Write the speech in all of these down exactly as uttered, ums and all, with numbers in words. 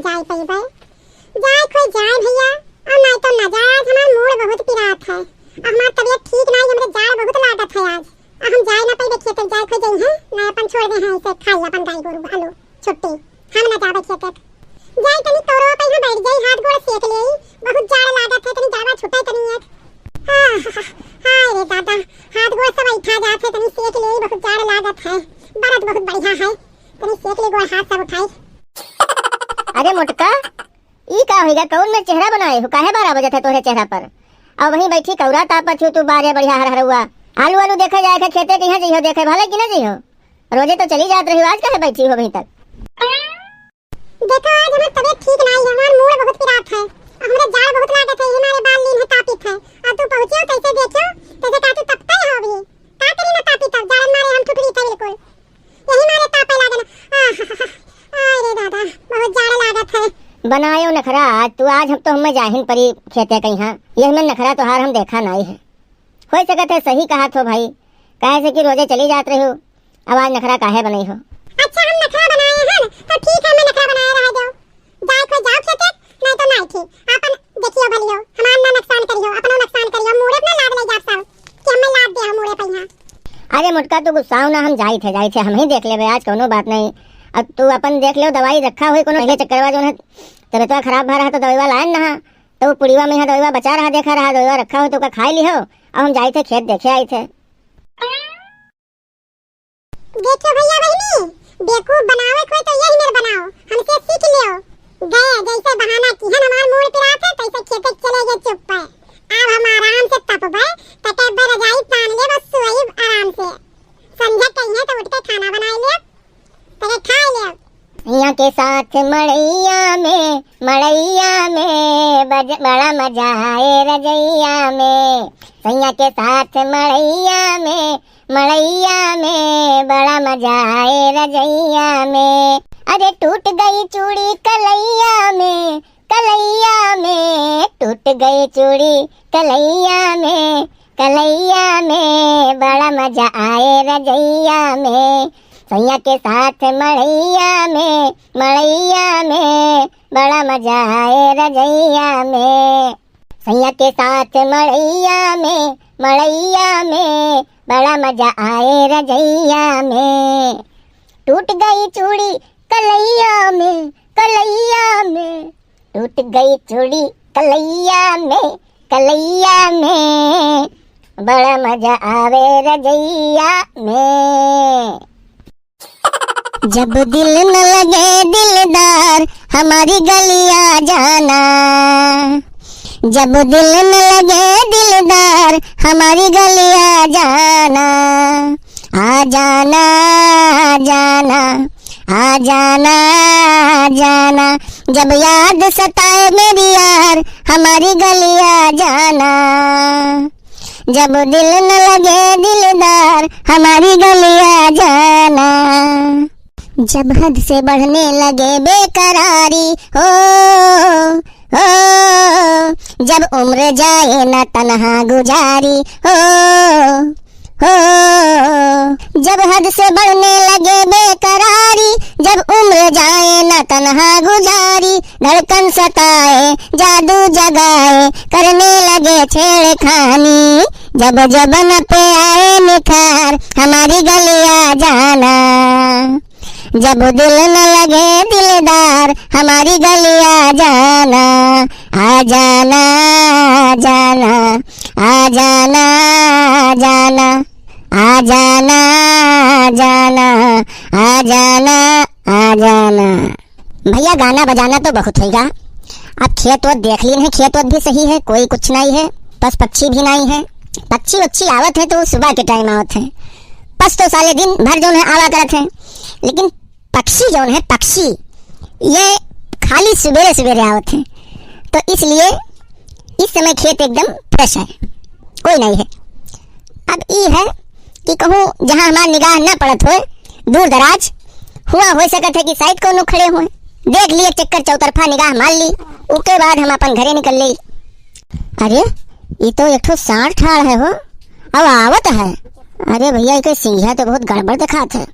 जाए पइबे। जाए खोए जाए भइया, अउर नाहीं तो ना जाए, आज हमार मूड़ बहुत पिरात है, अउर हमार तबियत ठीक नाहीं, हमरे जाड़ बहुत लागत है आज, अउर हम जाए ना पइबे खेते, जाए खोए जइहैं, ना अपन छोड़ देहैं ऐसे खाई अपन गाय गोरू, आलू, छुट्टी, हम ना जाबे खेते। जाए तनी तोरो पे यहाँ बैठ जाई, हाथ गोड़ सेक लेई, बहुत जाड़ लागत है, तनी जाड़वा छुटे तनी एक। हाँ, हाँ, हाँ, हाँ रे दादा, हाथ गोड़ सब ऐठा जात है, तनी सेक लेई, बहुत जाड़ लागत है, बरत बहुत बढ़िया है, तनी सेक ले गोड़ हाथ सब उठाई। अरे मोटका, ई का होइगा? कौन में चेहरा बनाए हो? काहे बारह बजत है तोहरे चेहरा पर? अउर वहीं बैठी कौरा तापत हो तू, बारे बढ़िया हरहरौआ। आलू आलू देखे जाए के खेते, कहाँ जइहो देखे, भले कि ना जइहो? रोजे तो चली जात रही हो, आज काहे बैठी हो अभी तक? देखो, आज हमार तबियत ठीक नाहीं है, हमार मूड़ बहुत पिरात है, अउर हमरे जाड़ बहुत लागत है, ये हमारे बाल लीन है, तापित है, अउर तू पहुँचियो कैसे देखियो, कैसे का तू तपते हो अभी, का करी ना तापित, अब जाड़न मारे हम ठुठुरी थे बिल्कुल। यही मारे तापे लागल। आह, आह, आह, आह, अरे दादा, बहुत जाड़ लागत है। बनायो नखरा आज तू, आज हम तो हमें जाहिन परी खेते कइहाँ। यह में नखरा तोहार हम देखा नाहीं है। होइ सकत है सही कहत हो भाई, काहे से कि रोजे चली जात रही हो, अब आज नखरा काहे बनई हो? अच्छा, हम नखरा बनाए हैं तो ठीक है, मैं नखरा बनाए रह जाओ। जाए खोए जाओ खेते, नाहीं तो नाहीं ठीक। आपन देखियो भलियो, हमार ना नुकसान करियो, अपनो नुकसान करियो, मूड़े पे ना लाद ले जाब सब, कि हमें लाद दे हम मूड़े पे यहाँ। अरे मोटका, तू गुस्साओ ना, हम जाइत है, जाइत है, हम ही देख लेबे आज, कौनो बात नहीं। अब तू अपन देख लेव, दवाई रखा होई कोनो पहले चक्करवा जौन है, तबियतवा खराब भा रहा तो दवाईवा लायन ना, तो वो पुड़ीवा में यहाँ दवाईवा बचा रहा, देखा रहा, दवाईवा रखा होई तो ओका खाई लिहो, अब हम जाइत है, खेत देखे आइत है। देखो भइया बहिनी, बेवकूफ बनावे कोई तो यही मेर बनाओ, हमसे सीख लियो। गए जैसे बहाना किहन हमार मूड़ पिरात है, तैसे खेते चले गए चुप पे। अब हम आराम से तपबे, तके बे रजाई तान लेब, सोइब आराम से। संझा कहिए तो उठ के खाना बनाए लेब, तके खाए लेब। सैया के साथ मड़ैया में, मड़ैया में बज-, बड़ा मजा आए रजैया में। सैया के साथ मड़ैया में, मड़ैया में बड़ा मजा आए रजैया में। अरे टूट गई चूड़ी कलैया में, कलैया में टूट गई चूड़ी कलैया में, कलैया में बड़ा मजा आए रजैया में। सैया के साथ मड़ैया में, मड़ैया में बड़ा मजा आए रजैया में। सैया के साथ मड़ैया में, मड़ैया में बड़ा मजा आए रजैया में। टूट गई चूड़ी कलैया में, कलैया में टूट गई चूड़ी कलैया में, कलैया में बड़ा मजा आवे रजैया में। जब दिल न लगे दिलदार हमारी गलिया जाना, जब दिल न लगे दिलदार हमारी गलिया जाना, आ जाना, आ जाना, आ जाना, आ जाना। जब याद सताए मेरी यार हमारी गलिया जाना, जब दिल न लगे दिलदार हमारी गलिया जाना। जब हद से बढ़ने लगे बेकरारी हो, हो, जब उम्र जाए ना तन्हा गुजारी हो, हो, जब हद से बढ़ने लगे बेकरारी, जब उम्र जाए ना तन्हा गुजारी, धड़कन सताए, जादू जगाए, करने लगे छेड़खानी। जब जबन पे आए निखार, हमारी गलिया जाना। जब दिल न लगे दिलदार, हमारी गलिया जाना। आ जाना, आ जाना, आ जाना, आ जाना, आ जाना, आ जाना, आ जाना, आ जाना। भइया, गाना बजाना तो बहुत होइगा, अब खेत वत देख लीन है, खेत वत भी सही है, कोई कुछ नाहीं है, पस पक्षी भी नाहीं है। पक्षी वक्षी आवत है तो सुबह के टाइम आवत है, पस तो साले दिन भर जौन है आवा करत है, लेकिन पक्षी जौन है, पक्षी ये खाली सुबेरे सुबेरे आवत है, तो इसलिए इस समय खेत एकदम फ्रेश है, कोई नाहीं है। अब ई है कि कहूँ जहाँ हमार निगाह न पड़त होए, दूर दराज हुआ, हो सकत है कि शायद कौनो खड़े होए, देख लिए, चक्कर चौतरफा निगाह मार ली, ओके बाद हम अपन घरे निकल ले। अरे, ई तो एक ठो साँड़ ठाड़ है हो, अब आवत है। अरे भइया, एके सिंघिया तो बहुत गड़बड़ दिखात है।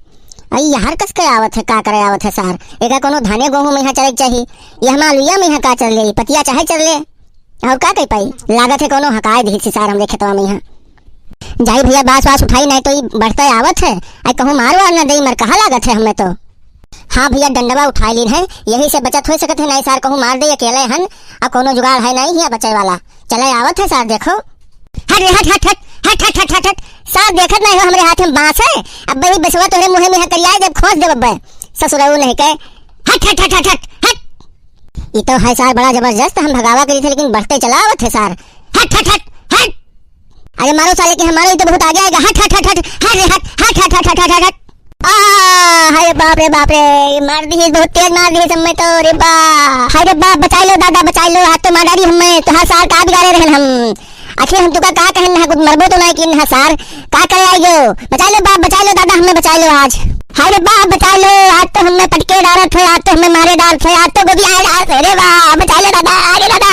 अई यार, कस के आवत है, का करे आवत है सार? एका कोनो धाने गोहूँ मइहाँ चरे के चाही। ये हमार लुइया मइहाँ का चर ले, पतिया चाहे चर ले। अउर का कइ पाई? लागत है कोनो हकाय दिहिस सार हमरे खेतवा मइहाँ। जाई भइया, बाँस वास उठाई, नाहीं तो ई बढ़ते आवत है। आई कहूँ मार वार न देई, मर कहा लागत है हमें तो। हाँ भइया, डंडवा उठाई लीन है, यही से बचत होइ सकत है, नाहीं सार कहूँ मार देई अकेले हन, अउर कोनो जुगाड़ है नाहीं हियाँ बचे वाला। चले आवत है सार, देखो। हट रे, हट, हट, हट। सार देखत नाहीं हो, हमरे हाथ में बाँस है। अब वही बसवा तोहरे मुँहे में हकरियाए देब, खोंस देब अब्बे। ससुरऊ नहीं के। हट, हट, हट। ई तो है सार बड़ा जबरदस्त, हम भगावा करी थे, लेकिन बढ़ते चला आवत है सार। हट, हट, हट, हट। अरे मारो साले के, हमारो ही तो बहुत आगे आएगा। हट, हट, हट, हट। हट रे, हट, हट। आ, अरे बाप रे, बाप रे, मार दिहिस, बहुत तेज मार दिहिस हमें तो, रे बा। अरे बाप, बचाई लो दादा, बचाई लो, आज तो मार डारी हमें, तोहार सार का बिगाड़े रहन हम। आखिर हम तुका का कहन हा, कुछ मरबो तो नाहीं किन हा सार, का करे आई गयो? बचाई लो बाप, बचाई लो दादा, हमें बचाई लो आज। हाय रे बाप, बचाई लो, आज तो हमें पटके डारत है, आज तो हमें मारे डारत है, आज तो गोदी आए डारत है रे बाप, बचाई लो दादा, अरे दादा,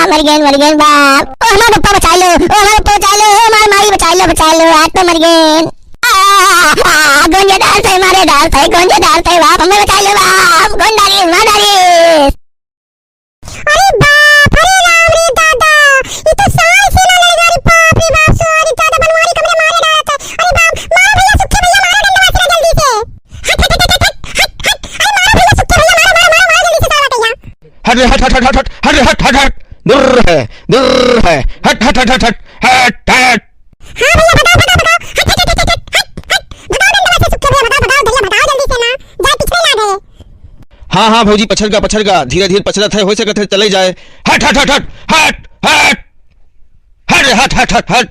मर गए, मर गए बाप। ओ हमार पप्पा बचाई लो, ओ हमार पप्पा बचाई लो, ओ हमार माई बचाई लो, बचाई लो, आज तो मर गए। आ, आ, आ, गोंजे डारत है, मारे डारत है, गोंजे डारत है बाप, हमें बचाई लो बाप, गोंज डारी, मार डारी। अरे बाप, अरे राम रे दादा, ई तो सार से ना लड़ गया, अरे बाप रे बाप, sorry दादा, बनवारी कमरे मारे डालत है। अरे बाप, मारो भइया, सुखे भइया, मारो डंडवा से जल्दी से। हट, हट, हट, अरे मारो भइया, सुखे भइया, मारो, मारो, मारो, मारो जल्दी से साला भइया। हट रे, हट, हट, हट। दूर है, दूर है। हट, हट, हट। हाँ भइया, भगाओ, भगाओ, भगाओ। हट, हट, हट। भगाओ डंडवा से सुखे भइया, भगाओ, भगाओ भइया, भगाओ जल्दी से ना। जाए पिछले लाग है। हाँ, हाँ भौजी, पछरगा, पछरगा, धीरे, धीरे पछरत है, होइ सकत है चले जाए। हट, हट, हट। हट रे, हट, हट, हट, हट।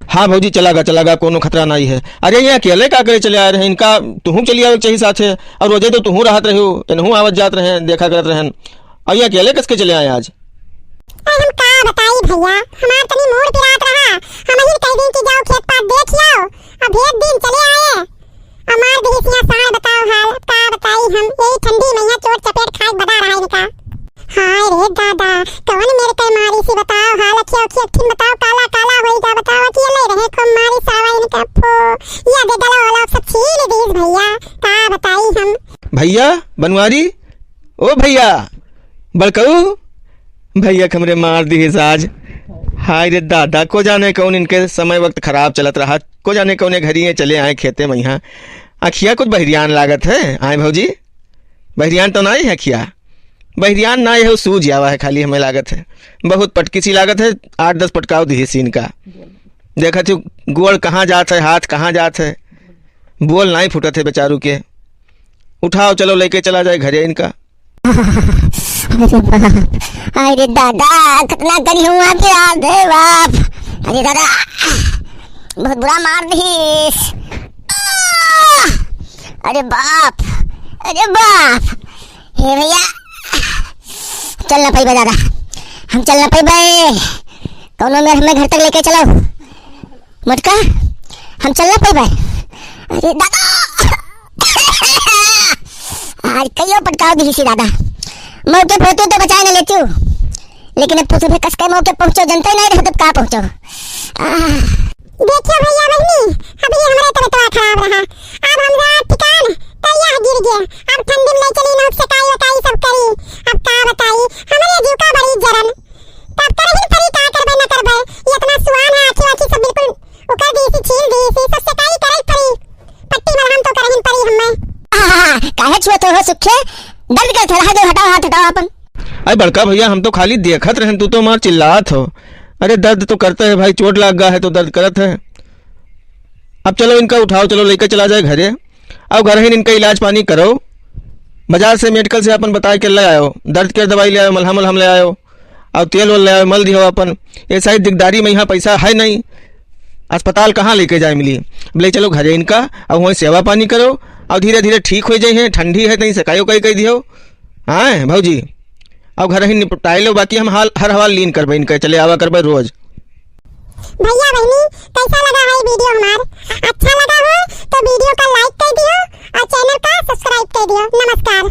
हाँ भौजी, चला गा, चला गा, कोनो खतरा नाहीं है। अरे, ये अकेले का करे चले आए रहे? इनका तुहूँ चली आवे के चाही साथे, अउर रोजे तो तुहूँ रहत रहे हो, इनहूँ आवत जात रहे, देखा करत रहन। अउर ये अकेले कस के चले आए आज? अरे हम का बताई भइया, हमार तनी मूड पिरात रहा, हम ही कह दिन कि जाओ खेत पात देख आओ, अब एक दिन चले आए। हमार देहिसिया सार बताओ हाल, का बताई हम, यही ठंडी मइहाँ चोट चपेट खाए बदा रहा इनका। हाय रे दादा, कवन मेर के मारी सी बताओ हाल, अखिया उखिया ठिन बताओ, काला काला होई गा बताओ, अखिया ले रहे खूब मारी सावा इनका फो, या दे गला वाला सब छील दीस भइया, का बताई हम। भइया, बनवारी, ओ भइया, बड़कऊ, भइया के हमरे मार दिहिस आज। हाय रे दादा, को जाने कौन इनके समय वक्त खराब चलत रहा, को जाने कौने घरी ये चले आए खेते मइहाँ। अखिया कुछ बहिरियान लागत है, आए भौजी? बहिरियान तो नाहीं है अखिया? बहिरियान नाहीं है, सूझ आवा है खाली, हमें लागत है। बहुत पटकी सी लागत है, आठ दस पटकाव दिहिस इनका। देखत हो, गोड़ कहाँ जात है, हाथ कहाँ जात है, बोल नाहीं फूटत है बेचारू के। उठाओ, चलो, लेके चला जाए घरे इनका। अरे बाप, अरे दादा, कितना करी हूँ आपके हाथ है बाप। अरे दादा, बहुत बुरा मार दिहिस। आह! अरे बाप, अरे बाप, हे भइया, चल ना पइबे दादा, हम चल ना पइबे, कौनो मेर हमें घर तक लेके चलो। मोटका, हम चल ना पइबे। अरे दादा! आज कहियो पटकाव दिहिस दादा। मौके पे होती तो बचाए न लेती हूँ। लेकिन अब तो सुबह कस के मौके पहुँचो, जनते नहीं रहे तब का पहुँचो। आह। देखियो भइया बहिनी, अब ये हमरे तबियतवा खराब रहा। अब हम रात ठिकान तैया गिर गए। अब ठंडी में ले चली नोक सेकाई वकाई सब करी। अब का बताई, हमरे जीव का बड़ी जरन। तब करहिन परी, का करबे न करबे, ये इतना सुआन है, आँखी वाँखी सब बिल्कुल उकर दिहिस, छील दिहिस, सब सेकाई करे परी, पट्टी मलहम तो करहिन परी हमें। आहा, काहे छुअत हो सुखे? दर्द करत है, रहा दो, हटाओ हाथ, हटाओ आपन। अरे बड़का भइया, हम तो खाली देखत रहन, तू तो मार चिल्लात हो। अरे दर्द तो करता है भाई, चोट लाग गा है तो दर्द करत है। अब चलो इनका उठाओ, चलो लेके चला जाए घरे। अब घरहिन इनका इलाज पानी करो, बाजार से मेडिकल से आपन बताए के ले आयो, दर्द के दवाई ले आयो, मलहम वलहम ले आयो। अउर तेल ओल ले आवे, मल दिहो आपन। ये सारी दिकदारी में यहाँ पैसा है नहीं, अस्पताल कहाँ लेके जाए मिली? अब ले चलो घरे इनका, अउर वहीं सेवा पानी करो, अउर धीरे धीरे ठीक होइ जइहैं। ठंडी है, तहीं सेकाई उकाई कइ दिहो, हाँ भौजी, अउर घरहिन निपटाए लो, बाकी हम हाल, हर हवाल लीन करबे इनके, चले आवा करबे रोज। भइया बहिनी, कैसा लगा है वीडियो हमार? अच्छा लगा हो तो वीडियो का like कर दियो अउर चैनल का subscribe कर दियो। नमस्कार।